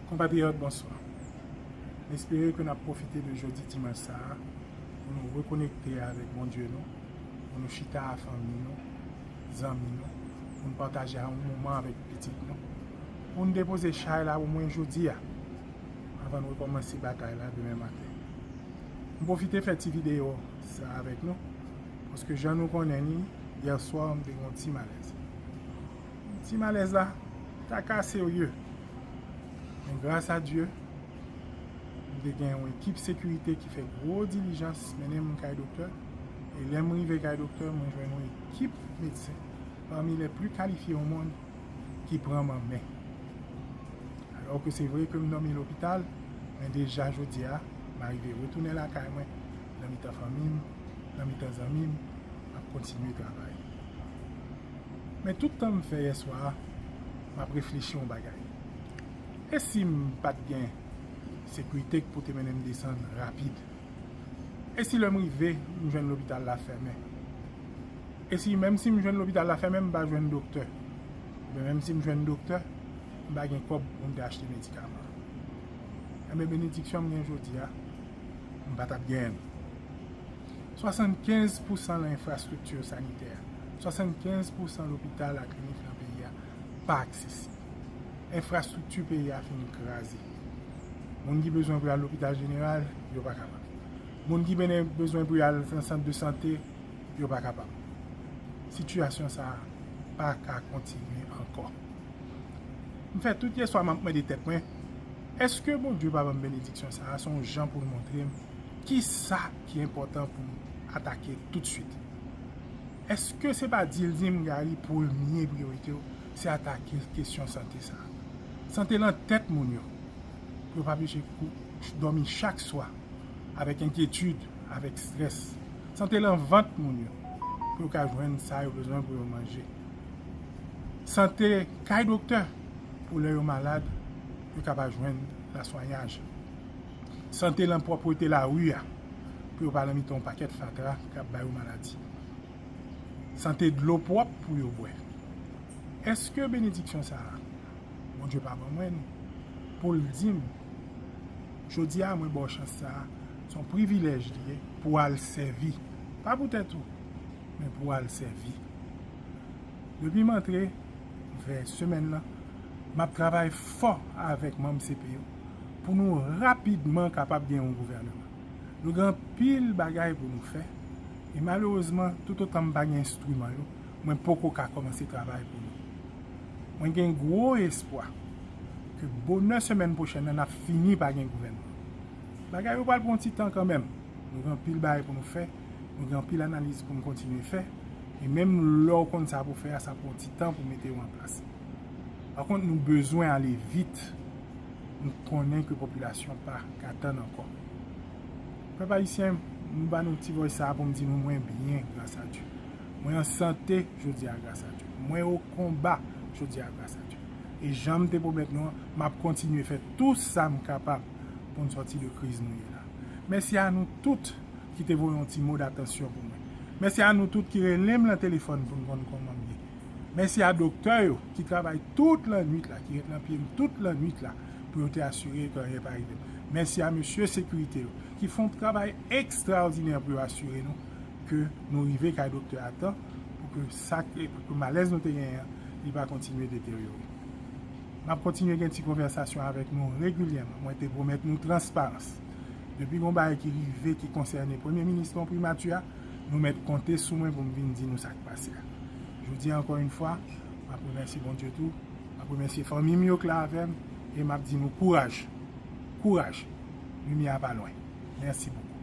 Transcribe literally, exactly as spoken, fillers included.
Konpatriyòt, bonswa. M espere ke n ap pwofite de jodi dimanch sa a pou nou rekonekte avèk Bondye nou, pou nou chita a fanmi nou, zanmi nou, pou n pataje yon moman avèk pitit nou, pou n depoze chay la omwen jodi a, anvan n rekòmanse batay la demen maten. M pwofite fè ti videyo sa avèk nou, paske jan nou konnen li, yè swa m te gen yon ti malèz. Ti malèz la ta ka serye. Men gras a Dye, m te gen yon ekip sekirite ki fè gwo dilijans mennen m kay doktè. E lè m rive kay doktè, mwen jwenn yon ekip medsen pami lè pli kalifye o monn ki pran m an men. Alò ke se vre ke m dòmi lopital, men deja jodi a, m arive retounen lakay mwen, nan mitan fanmi m, nan mitan zanmi m, m ap kontinye travay. Men tout tan m fè yè swa a, m ap reflechi yon bagay. E si m pa t gen sekirite k pou te mennen m desann rapid? E si lè m rive, m jwenn lopital la fèmen? E si menm si m jwenn lopital la fèmen, m pa jwenn doktè? Oubyen menm si m jwenn doktè, m pa gen kòb pou m te achte medikaman? Enben, benediksyon m gen jodi a, m pa t ap genyen l. Swasannkenz pousan nan enfrastrikti sanitè, swasannkenz pousan lopital ak klinik nan peyi a pa aksesib. Enfrastrikti peyi a fin kraze. Moun ki bezwen pou y al lopital jeneral, yo pa kapab. Moun ki bene-, bezwen pou y al nan sant de sante, yo pa kapab. Sitiyasyon sa a pa ka kontinye ankò. M fè tout yè swa m ap mande tèt mwen, èske Bondye pa ban m benediksyon sa a? Se yon jan pou l montre m ki sa ki enpòtan pou m atake toutswit. Èske se pa di l di m, Gary, premye priyorite w, se atake kesyon sante sa a? Sante lan tèt moun yo, pou yo pa bliye kou-, dòmi chak swa avèk enkyetid, avèk estrès. Sante lan vant moun yo, pou yo ka jwenn sa yo bezwen pou yo manje. Sante kay doktè, pou lè yo malad, yo ka pa jwenn laswanyaj. Sante lan pwòpte lari a, pou yo pa nan mitan yon pakèt fatra k ap ba yo maladi. Sante dlo pwòp pou yo bwè. Èske benediksyon sa a, Bondye pa ban mwen l pou l di m, jodi a, mwen ba w chans sa a, se yon privilèj li ye pou w al sèvi. Pa pou tèt ou, men pou w al sèvi. Depi m antre, vè semèn lan, m ap travay fò avèk manm C P yo pou nou rapidman kapab gen yon gouvènman. Nou gen anpil bagay pou nou fè, e malerezman, toutotan m pa gen enstriman yo, mwen poko ka kòmanse travay pou nou. Mwen gen gwo espwa ke bonè semèn pwochèn nan, n ap fini pa gen gouvènman. Bagay yo pral pran ti tan kanmenm. Nou gen anpil bagay pou nou fè, nou gen anpil analiz pou nou kontinye fè, e menm lè w konn sa pou fè a, sa pran ti tan pou mete yo an plas. Pa kont, nou bezwen ale vit. Nou konnen ke popilasyon pa ka tann ankò. Pèp ayisyen, m ba nou ti vòy sa a pou m di nou mwen byen, gras a Dye. Mwen an sante jodi a, gras a Dye. Mwen o konba jodi a, gras a Dye. E jan m te pwomèt nou an, m ap kontinye fè tou sa m kapab pou n sòti de kriz nou ye la. Mèsi a nou tout ki te voye yon ti mo datansyon pou mwen. Mèsi a nou tout ki rele m lan telefòn pou n konn kòman m ye. Mèsi a doktè yo ki travay tout lannwit la, ki ret lan pye m tout lannwit la pou yo te asire ke anyen pa rive m. Mèsi a mesye sekirite yo ki fè yon travay ekstraòdinè pou yo asire nou ke nou rive kay doktè a tan pou ke sa, pou ke malèz nou te genyen an, li pa kontinye deteryore. M ap kontinye gen ti konvèsasyon avèk nou regilyèman. Mwen te pwomèt nou transparans. Depi gon bagay ki rive ki konsène Premye Minis lan, Primati a, nou mèt konte sou mwen pou m vin di nou sa k pase a. Jodi a, ankò yon fwa, m ap remèsye Bondye tou, m ap remèsye fanmi m yo k la avè m, e m ap di nou kouraj. Kouraj. Limyè a pa lwen. Mèsi bokou.